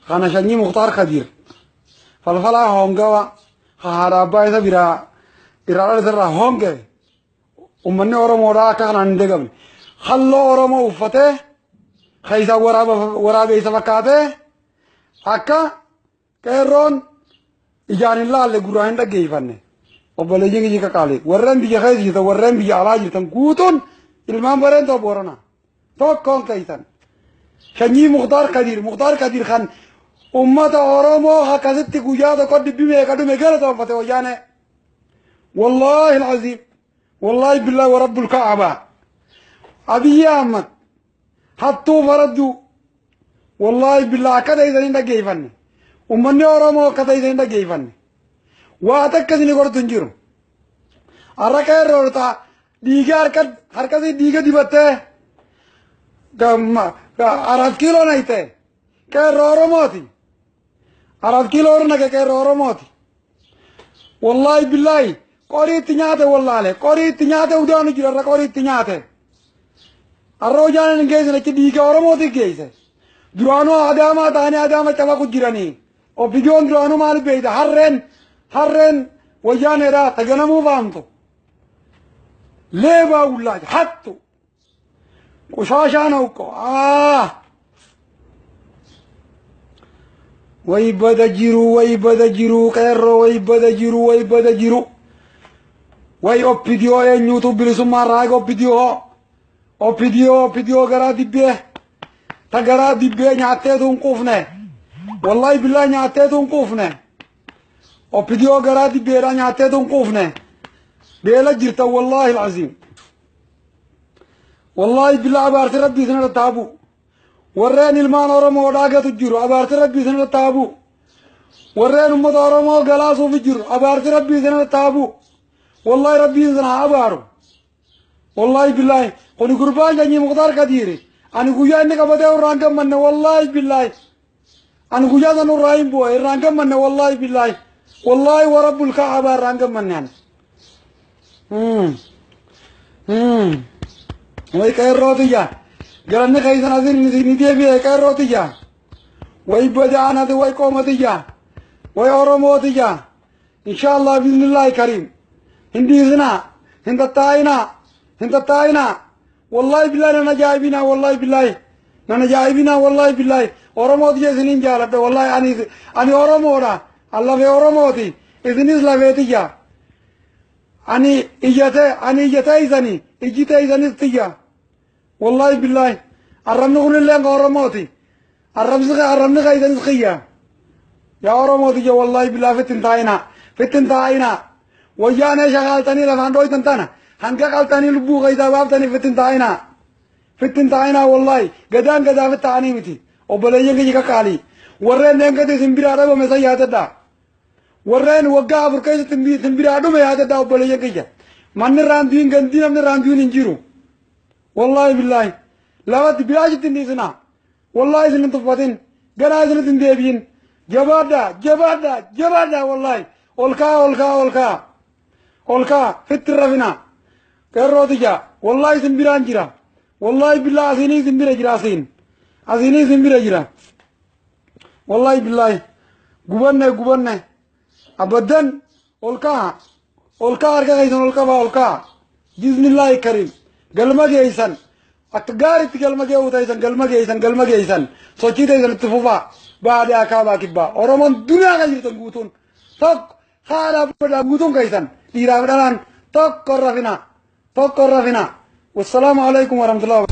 Kana sanyii Muktaar Kadiir falfalaa hongawa haadha abbaa isa biraa irraa dhalate irraa honge ummanni Oromoodhaa akka kanaan hin dagamne. Halloo Oromoo uffatee keessaa waraabeessa fakkaatee akka qeerroon ijaan hin laalle gurraan hin dhaggeeffanne. Obboleeyyiin kiyya qaqaalee warreen biyya keessa jirtan, warreen biyya alaa jirtan guutuun ilmaan Bareentoo Booranaa tokkoon keessan. Sanyii Muktaar Kadiir, Muktaar Kadiir kan ummata Oromoo akkasitti guyyaa tokko dhibbi meeqa dhume galatoonfate wayyaanee. Wallaahi alcaziim, wallaahi billaahi wa rabbul ka'abaa. Abiyyi Ahmad hattuu faradduu, wallaahi billaahi akka ta'e hin dhaggeeffanne. Ummanni Oromoo akka ta'e hin dhaggeeffanne. Waa takka isin gortu hin jiru. Har'a qeerroo ta'a dhiiga harkasii dhiiga dibattee 4 kiiloo nayite qeerroo Oromooti. 4 kiiloo naqe qeerroo Oromooti. Wallaahi billaahi qorii itti nyaate, wallaale qorii itti nyaate udaanu jira irra qorii itti nyaate. Har'a hojaan hin geessine, achi dhiiga Oromooti geesse. Duraanuu Adaamaa ta'anii Adaama cabaqu jiranii. Ofiidiyoon duraanuu maal beeyta, harreen wayyaaneedha taganamuu faamtu. Leebaa wullaaja hattu. Qushaashaa nauqqo. Way bada jiru, way bada jiru qeerroo, way bada jiru, way bada jiru. Way oppidiyoo eenyuutu bilisummaa raaga oppidiyoo. Oppidiyoo, oppidiyoo garaa dibbee. Ta garaa dibbee nyaatteetu hin quufne. Wallaahi billaa nyaatteetu hin quufne. Oppidiyoo garaa dibbeedhaa nyaatteetu hin quufne. Beela jirta, wallaahi alcaziim. Wallaahi billaa abaarsi rabbii isin irratti haa bu'u. Warreen ilmaan Oromoo dhaagatu jiru, abaarsi rabbii isin irratti haa bu'u. Warreen uummata Oromoo galaasuuf jiru, abaarsi rabbii isin irratti haa bu'u. Wallaahi rabbiin isin haa abaaru. Wallaahi billaahi kuni gurbaan sanyii Muktaar Kadiiri. Ani guyyaa inni qabatee irraan gammanne, wallaahi billaahi. Ani guyyaa san irraa hin bu'e, irraan gammanne, wallaahi billaahi. Wallaahi wa rabbul kaabaa irraan gammanne ani. Way qeerroo tiyya. Galanni keessan asin ni deebi'e, qeerroo tiyya. Way badaanati, way qooma tiyya. Way Oromoo tiyya. Inshaallah biiznillaahi kariim. Hin dhiisinaa. Hin tattaa'inaa. Hin tattaa'inaa. Wallaahi billaahi nan ajaa'ibinaa, wallaahi billaahi. Nan ajaa'ibinaa, wallaahi billaahi. Oromoo tiyya isiniin jaaladha, wallaahi ani Oromoodha. An lafee Oromooti. Isinis lafee tiyya. Ani iyyate, ani iyyatee isanii ijji ta'e isanis tiyya. Wallaahi billaahi. Arrabni kunillee ka Oromooti. Arrabni ka isanis kiyya. Yaa Oromoo tiyya, wallaahi billaahi fittin taa'inaa. Fittin taa'inaa. Wayyaanee shaqaaltanii lafaan dhooytan tana hanga qaltanii lubbuu keessaa baaftanii fittin taa'inaa. Fittin taa'inaa, wallaahi gadaan gadaa fit ta'anii miti. Obboleeyyan kiyya qaqqaalii. Warreen deengate isin biraa dhabame san yaadadhaa. Warreen waggaa 4 keessatti isin biraa dhume yaadadhaa, obboleeyyan kiyya. Manni irraan du'in, gandii namni irraan du'in hin jiru. Wallaahi billaahi. Lafatti bilaashitti hin dhiisinaa. Wallaahi isin hin tuffatin. Ganaa isinitti hin deebi'in. Jabaadhaa, jabaadhaa, jabaadhaa, wallaahi. Ol ka'a, ol ka'a, ol ka'a. Ol ka'a, fitti rafinaa. Qeerroo tiyya, wallaahi isin biraan jira. Wallaahi billaahi asiinii isin bira jira asiin. Asiinii isin bira jira. Wallaahi billaahi. Gubanne, gubanne. Abaddan ol ka'a. Ol ka'a, harka keessan ol qabaa, ol ka'a. Biiznillaahi kariim. Galma geessan. Akka gaariitti galma ge'uu ta'isan, galma geessan, galma geessan. Sochii ta'isan itti fufaa. Baadiyyaa kaabaa kibbaa. Oromoon duniyaa kan jirtan guutuun. Tokko haadha abbaa guutuun keessan. Dhiiraaf dhalaan tokko rafina. Tokko rafina. Wassalaamu alaikum warahmatullahi wabarakatuh.